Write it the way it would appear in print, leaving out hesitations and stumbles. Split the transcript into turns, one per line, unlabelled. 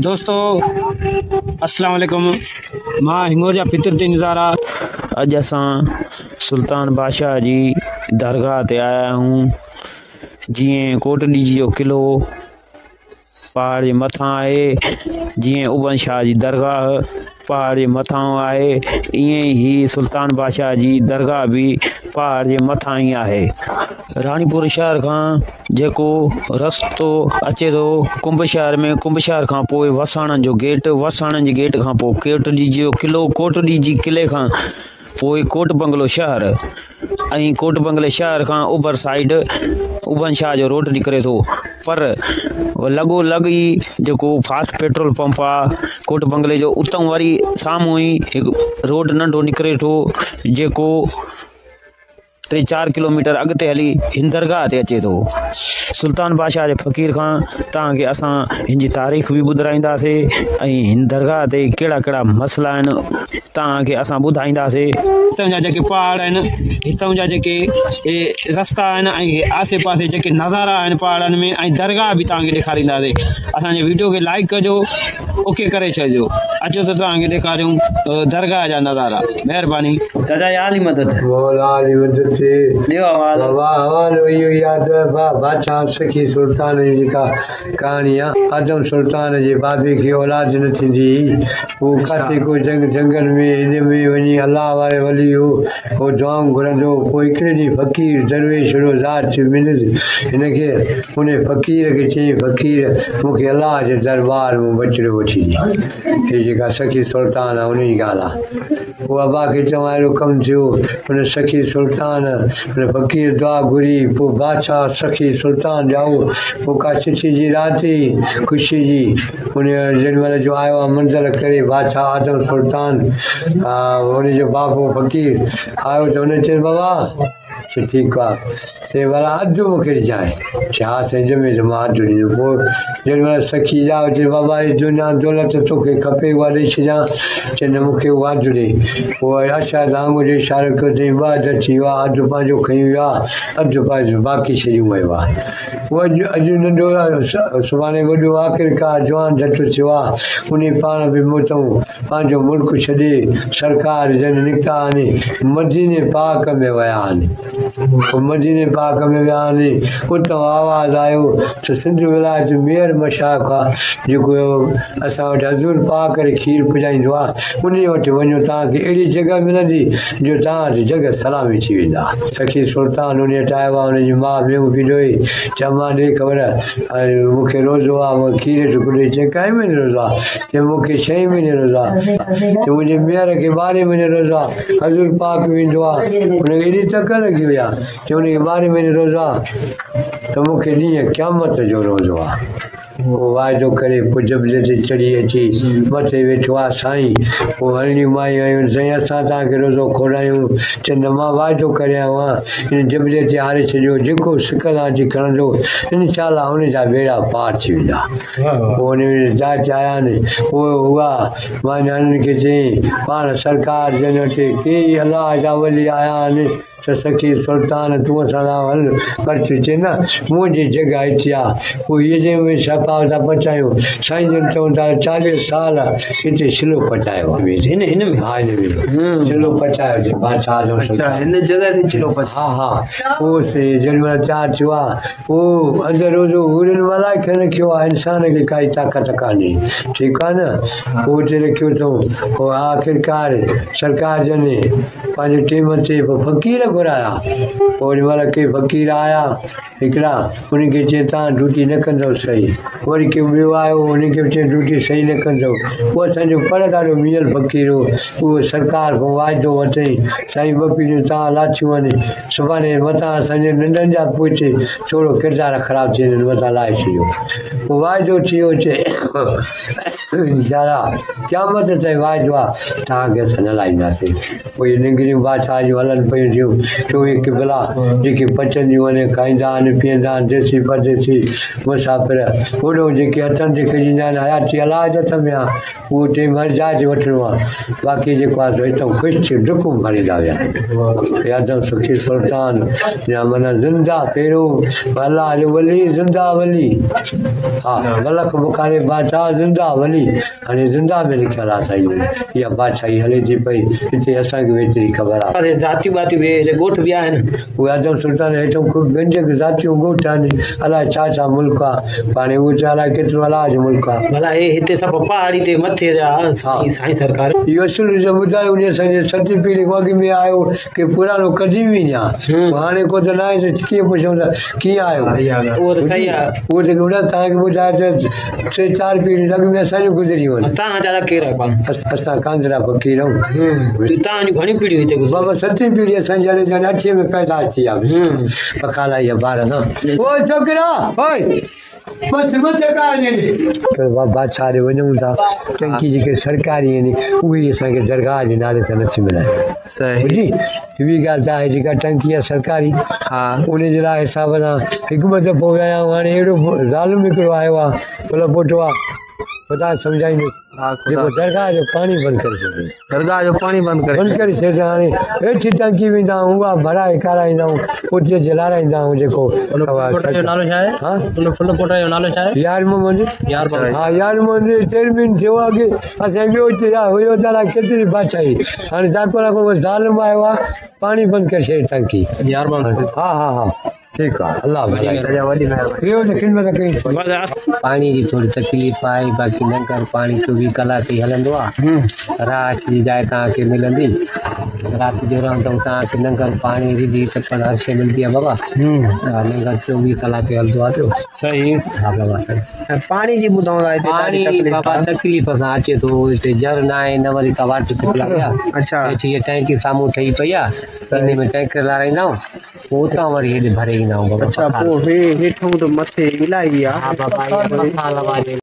دوستو السلام عليڪم مان هنگور جا فطرتي نظارا.
اڄ اسان سلطان بادشاهه جي درگاهه تي آيا آهيون جيئن ڪوٽ ڏيجي جو قلعو پهاڙ جي مٿان آهي جيئن ابن شاهه جي درگاهه پهاڙ جي مٿان آهي ائين ئي سلطان بادشاهه جي درگاهه به پهاڙ جي مٿان ئي آهي. راڻيپور شهر کان جيڪو رستو اچي ٿو ڪنب شهر ۾ ڪنب شهر کان پوء وساڻن جو گيٽ وساڻن جي گيٽ کان پوء ڪوٽ ڏيجي جو قلعو ڪوٽ ڏيجي قلعي کان پوء ڪوٽ بنگلو شهر ۽ ڪوٽ بنگلي شهر کان اوڀر سائيڊ ابن شاهه جو روڊ نڪري ٿو پر لڳو لڳ ئي جيڪو فاسٽ پيٽرول پمپ آهي ڪوٽ بنگلي جو اتان وري سامهون ئي هڪ روڊ ننڍو نڪري ٿو جيڪو ٽي چار ڪلوميٽر اڳتي هلي هن درگاهه تي اچي ٿو. سلطان بادشاهه جي فقير کان توهان کي اسان هن جي تاريخ به ٻڌرائينداسي ۽ هن درگاهه تي ڪهڙا ڪهڙا مسئلا آهن توهان کي اسان ٻڌائينداسي.
هتان جا جيڪي پهاڙ آهن هتان جا جيڪي رستا آهن ۽ آسي پاسي جيڪي نظارا آهن پهاڙن ۾ ۽ درگاهه به توهان کي ڏيکارينداسي اسان جي ويڊيو کي لائڪ ڪجو اوڪي ڪري ڇڏجو اچو ته توهان کي ڏيکاريون درگاهه جا نظارا مهرباني.
چاچا يا علي مدد.
مولا علي مدد ٿئي.
ڏيو حوالو.
بابا حوالو اهو ئي آ ته بادشاهه سخي سلطان جي جيڪا ڪهاڻي آ. آدم سلطان جي بابي کي اولاد نه ٿيندي هئي. هو ڪاٿي ڪو جنگ جهنگل ۾ هن ۾ وڃي الله واري ولي هو. هو دعائون گهرندو هو. پوء هڪڙي ڏينهن فقير درويش هيڙو ذات مليس هن کي. انهي فقير کي چيائين فقير مون کي الله جي درٻار مان ٻچڙو وٺي ڏي. هي جيڪا سخي سلطان آ انهي جي ڳالهه آ. پوء ابا کي چوان اهڙو ڪم ٿيو. ان سخي سلطان ان فقير دعا گهري. پوء بادشاهه سخي سلطان ڄائو. پوء ڪا ڇٺي جي رات هئي خوشي جي. ان جيڏي مهل جو آيو آ منزل ڪري بادشاهه آدم سلطان ان جو بابو فقير آيو ته ان چيس بابا! چي ٺيڪ آ. چي ڀلا اڌ مون کي ڏجانء. چي ها سائين جمعي جو مان اڌ ڏيندس. پوء جيڏي مهل سخي ڄائو چي بابا هي دنيا دولت توکي کپي اها ڏئي ڇڏيان. چي نه مون کي اها اڌ ڏي. پوء اشاري سان آڱر جو اشارو ڪيو چيائين ٻه اڌ ٿي ويا اڌ پنهنجو کڻي ويا اڌ پنهنجو باقي ڇڏيون ويو آ. پوء اڄ اڄ ننڍو سڀاڻي وڏو آخرڪار جوان جٽ ٿيو آ. انهي پاڻ به متئون پنهنجو ملڪ ڇڏي سرڪار جن نڪتا آهن مديني پاڪ ۾ ويا آهن. پوء مديني پاڪ ۾ ويا آهن اتان آواز آيو ته سنڌ ولايت مير مشائخ آ جيڪو اسان وٽ حضور پاڪ کي کير پڄائيندو آ انهي وٽ وڃو توهان کي اهڙي جڳهه ملندي جو توهان وٽ جڳ سلامي ٿي ويندا. سخي سلطان انهي وٽ آيو آ ان جي ماء ميون پيڏوئي چي امان ڏي خبر مون کي روزو آ مون کي کير ٽڪ ڏي چي ڪائين مهيني روزو آ چي مون کي ڇهين مهيني روزو آ، چي منهنجي ميئر کي ٻارهين مهيني روزو آ، حضور پاڪ ويندو آ، ان کي ايڏي تڪڙ لڳي وئي آ، چي ان کي ٻارهين مهيني روزو آ ته مون کي ڏينهن قيامت جو روزو آ. پوء واعدو ڪري پوء جبلي تي چڙهي اچي مٿي ويٺو آ سائين. پوء هلڻيون مايون آيون سائين اسان توهان کي روزو کولايون، چي نه مان واعدو ڪري آيو آهيان، ان جبلي تي آري ڇڏيو جيڪو سڪ سان اچي کڻندو انشاء الله ان جا ٻيڙا پار ٿي ويندا. پوء ان ۾ جاچ آيا آهن، پوء اها معنيٰ انهن کي چيائين، پاڻ سرڪار جن وٽ ڪيئي الله جا ولي آيا آهن ته سخي سلطان تون اسان سان هل پر چي نه منهنجي جڳهه هتي آ، پوء هيء جنهن ۾ صفا ٿا پچايون، سائين جن چون ٿا 40 سال هتي سلو پچايو آ.
هن هن ۾؟
ها هن ۾ چلو پچايو جي بادشاهه جو
اڇا هن جڳهه تي چلو پچايو.
ها ها پوء جيڏي مهل تيار ٿيو آ پوء اندر روزو حورين ملائڪن رکيو آهي انسان کي ڪائي طاقت ڪانهي ٺيڪ آهي نه پوء اتي رکيو اٿئون پوء آخرڪار سرڪار جن پنهنجي ٽيم تي پوء فقير گهرايا پوء اوڏي مهل ڪي فقير آيا هڪڙا انهن کي چيائين توهان ڊيوٽي نه ڪندؤ صحيح وري ڪي ٻيو آيو ان کي به چيائين ڊيوٽي صحيح نه ڪندؤ پوء اسان جو پڙ ڏاڏو ميئل فقير هو اهو سرڪار کان واعدو ورتائين سائين ٻه پيڙهيون توهان لاٿيون آهن سڀاڻي متان اسان جي ننڍن جا پوئتي ٿورو ڪردار خراب ٿي وڃن متان لاهي ڇڏيو. پوء واعدو ٿي ويو چي انشاء الله قيامت تائين واعدو آ توهان کي اسان نه لاهينداسين. پوء اهي ننگريون بادشاهه جون هلن پيون ٿيون 24 قبلا جيڪي پچنديون آهن کائيندا آهن پيئندا آهن ديسي پرديسي مسافر هوڏو جيڪي هٿن تي کڄيندا آهن حياتي الله جي هٿ ۾ آهي اهو ٽيم هر جاءِ تي وٺڻو آهي باقي جيڪو آهي سو هتان خوش ٿي ڊڪون ڀريندا ويا آهن. سکي سلطان يا معنيٰ زنده پهريون الله جو ولي زنده ولي ها ملڪ بخاري بادشاهه زنده ولي هاڻي زنده ۾ لکيل آهي سائين اها بادشاهي هلي ٿي پئي هتي اسان کي به ايتري خبر آهي.
ذاتيون باتيون به هتي ڳوٺ به آهن.
اهي آدم سلطان هيٺون گنج ذاتيون ڳوٺ آهن الائي ڇا ڇا ملڪ آهي پاڻ اهو ته الائي ڪيترو الله جو ملڪ آهي.
ڀلا هي هتي سڀ پهاڙي تي مٿي سائين سرڪار.
اهو اصل جو ٻڌايو ان اسان جي ستين پيڙهي کان اڳ ۾ آيو ڪي پراڻو قديمي آهي هاڻي ڪو ته نه آهي ته ڪيئن پڇون ته ڪيئن آيو
اهو ته صحيح آهي.
اهو ته ٻڌايو توهان کي ٻڌايو ته ٽي چار پيڙهيون اڳ ۾ اسان جون گذريون آهن.
توهان چاچا ڪير آهيو پاڻ؟
اسان ڪانڌرا فقير آهيون.
توهان جون گهڻيون پيڙهيون هتي گذريون؟
بابا ستين پيڙهي اسان جي هلي ٿي اٺين ۾ پيدا ٿي آهي پکالائي جا ٻار نه. او ڇوڪرا اوئي بس مٿي ڪار ڏي. بادشاهه ڏي وڃون ٿا ٽنڪي جيڪي سرڪاري آهن اهي اسان کي درگاهه جي نالي سان نٿي ملائن. ٻڌي ٻي ڳالهه ته آهي جيڪا ٽنڪي آهي سرڪاري ان جي لاء حساب سان هڪ ٻه دفعو ويا آهيون هاڻي اهڙو ظالم هڪڙو آيو آهي ڦلپوٽو آهي خدا سمجهائيندس جيڪو درگاهه جو پاڻي بند ڪري ڇڏيو.
درگاهه جو پاڻي بند ڪري
بند ڪري ڇڏيو. هاڻي هيٺ ٽنڪي ويندا آهيون اها ڀرائي ڪارائيندا آهيون اتي جي لارائيندا آهيون جيڪو
نالو ڇا آهي؟ ان ڦلپوٽي جو نالو ڇا آهي؟
يار محمد. ها يار محمد چيئرمين ٿيو اڳي اسان ٻيو هيو ته الائي ڪيتري بادشاهي هاڻي جاڪو نه ڪو ظالم آيو آهي پاڻي بند ڪري ڇڏي ٽنڪي.
يار محمد.
ها ها ها ٺيڪ آهي الله ڀلائي ويو ته خدمت ڪئي.
پاڻي جي ٿوري تڪليف آهي باقي لنگر پاڻي 24 ڪلاڪ ئي هلندو آهي. رات جي جاءِ توهان کي ملندي رات جو رهندؤ توهان کي لنگر پاڻي رڌي چپل هر شيءِ ملندي آهي بابا. لنگر 24 ڪلاڪ ئي هلندو آهي پيو.
صحيح.
ها بابا.
پاڻي جي ٻڌون ٿا هتي
پاڻي بابا تڪليف سان اچي ٿو هتي جر نه آهي نه وري ڪا واٽر سپلائي آهي.
اڇا.
هيٺ هيءَ ٽينڪي سامهون ٺهي پئي آهي ان ۾ ٽينڪر لارائيندا آهيون پوءِ اتان وري هيڏي ڀري ايندا آهيون بابا.
اڇا پوءِ هي هيٺون ته مٿي الاهي آهي.
ها بابا.